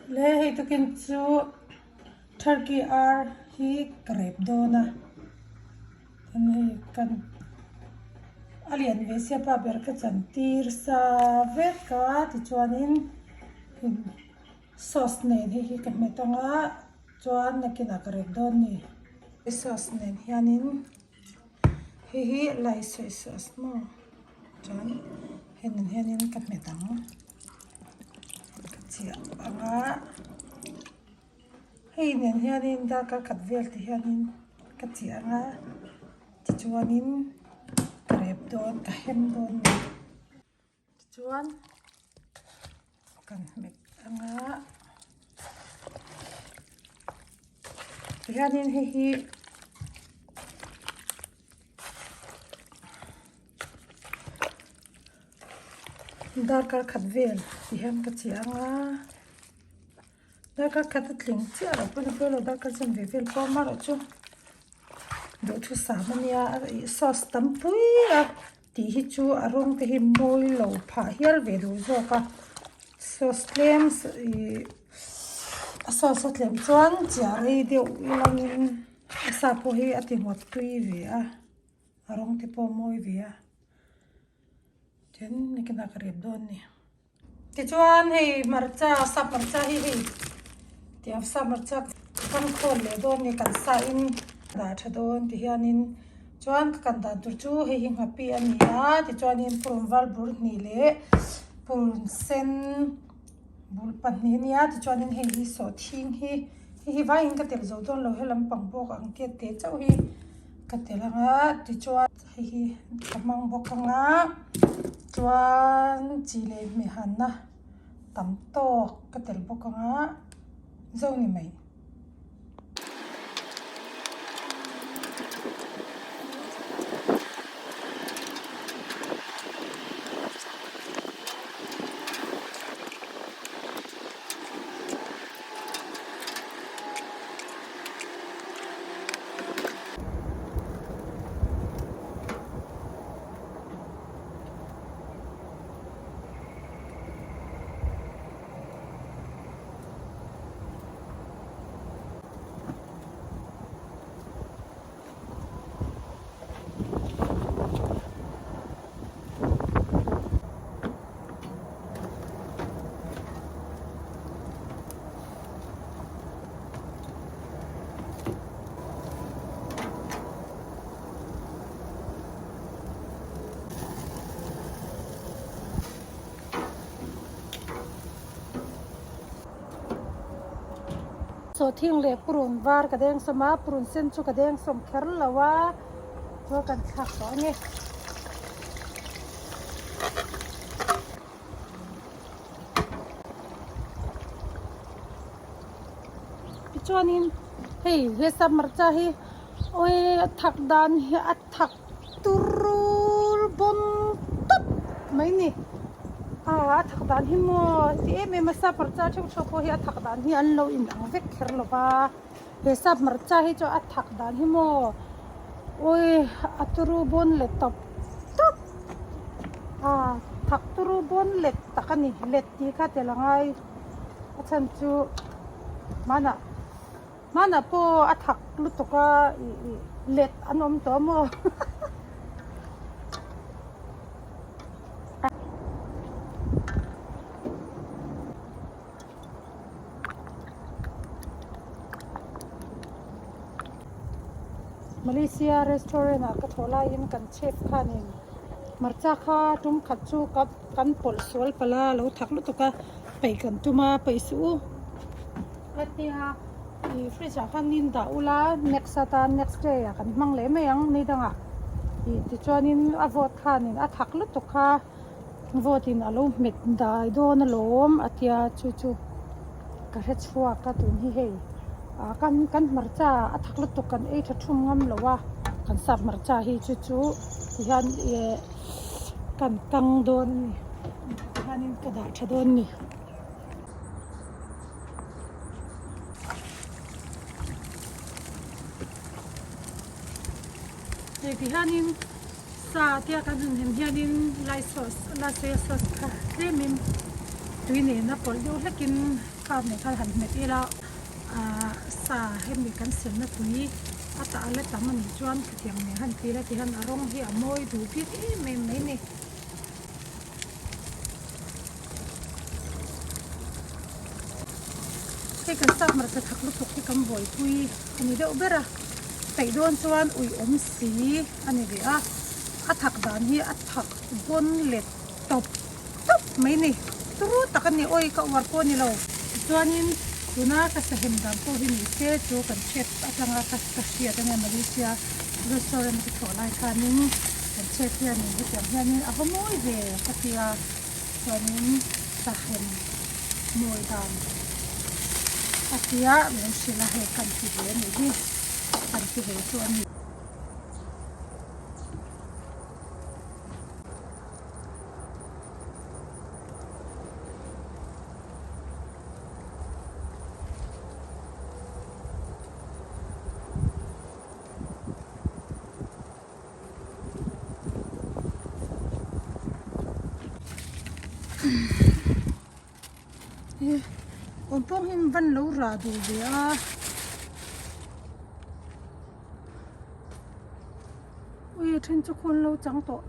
Le hei tukin chu Turkey ar hi ka rep dawn a, chuan hei kan a lian ve sia pa ber ka chan tir sa vek a tichuanin sauce nen hei hi ka hmet ang a chuan nakinah ka rep dawn a ni. Sauce nen hianin. Hei hi lai sawi sauce maw chuan hei nen hianin ka hmet ang ka chiah ang a hei nen hianin darkar khat vel te hianin ka chiah ang a tichuanin ka rep dawn ka hem dawn a ni tichuan kan hmet ang a tihianin hei hi darkar khat vel tihian ka chiah ang a darkar khat a tling chiah loh pawn a pawi lo darkar chanve vel pawh amaherawhchu duhthusam ania sauce tam pui a. Tih hi chu a rawng te hi mawi lo phah hial ve duh zawk a sauce tlem ihh a sauce a tlem chuan chiah rei deuh ilangin a sa pawh hi a ti ngawt tui ve a a rawng te pawh a mawi ve a then nikinah ka rep dawn a ni. Tichuan hei hmarcha sap hmarcha hi hei tiang sap hmarcha kan khawn leh dawn nge kan sa in dah tha dawn ti hianin chuan ka kan dan tur chu hei hi nghapi a ni a tichuanin purun val bur hnih leh purun sen bul pahnih a nia tichuanin hei hi sawhthing hi hei hi vaiin ka telh zo dawn lo he lampang bawk ang tiat te chauh hi ka telh ang a tichuan. Hei hi ka hmang bawk ang a chuan chi leh hmehhanna tam tawk ka tel bawk ang a zo ni mai. Sawhthing leh purun var ka deng sawm a, purun sen chu ka deng sawm kher lo a, chuan kan thlak tawh a ni. Tichuanin hei he sap hmarcha hi awi a thak dan hi a thak turul bawm tawp mai ni ah a thak dan hi maw ti em em a sap hmarcha theuh theuh pawh hi a thak dan hi an lo in ang vek kher lo va he sap hmarcha hi chu a thak dan hi maw awi a turu bawn let tawp tawp ah thak turu bawn let tak a ni let tih kha tel a ngai. A chhan chu hmanah hmanah pawh a thak lutuk a ih ih let an awm tawh maw Malaysia restaurant ah ka thawh laiin kan chef khanin hmarcha kha tum khat chu ka kan pawlh sual palh a lo thak lutuk a peih kan tum a peih suh u ka tia ih fridge ah khan in dah ula next atan next day ah kan hmang leh mai ang ni dangah ih tichuanin a vawt khanin a thak lutuk kha vawt in alo hmet dai dawn alawm a tia chu chu ka hre chhuak a tun hi hei ah kan kan hmarcha a thak lutuk kan ei tha thum ngam lo a kan sap hmarcha hi chu chu tihian ih kan kang dawn a ni tihianin ka dah tha dawn a ni. Hei tihianin sa tia kan han hem hianin lai sauce la soya sauce kha tlemin tui nena pawlh deuh hlekin. Kha nen khan han hmet ila ahh sa hemi kan semna tui a tah la tam anih chuan khatiang nen han ti ila tihian a rawng hi a mawi duh bik em em mai a ni. Hei kan sap hmarcha thak lutuk hi kan buaipui a ni deuh ber a, peih dawn chuan ui awm si a ni ve a, a thak dan hi a thak bawn let tawp tawp mai a ni, turu tak a ni awi ka uar pawh a ni lo. Tichuanin tuna ka sahem dan pawh hi ni se chu kan chef atanga ka ka hriat ania Malaysia restaurant ka thawh lai khanin kan chef hianin hetiang hianin a va mawi ve ka ti a chuanin sahem mawi dan a tia min hrilh a hei kan ti ve a nih hi kan ti ve chu a ni. Awm pawh hian van lo rah duh ve a. Ui a then chu khawn lo chang tawh.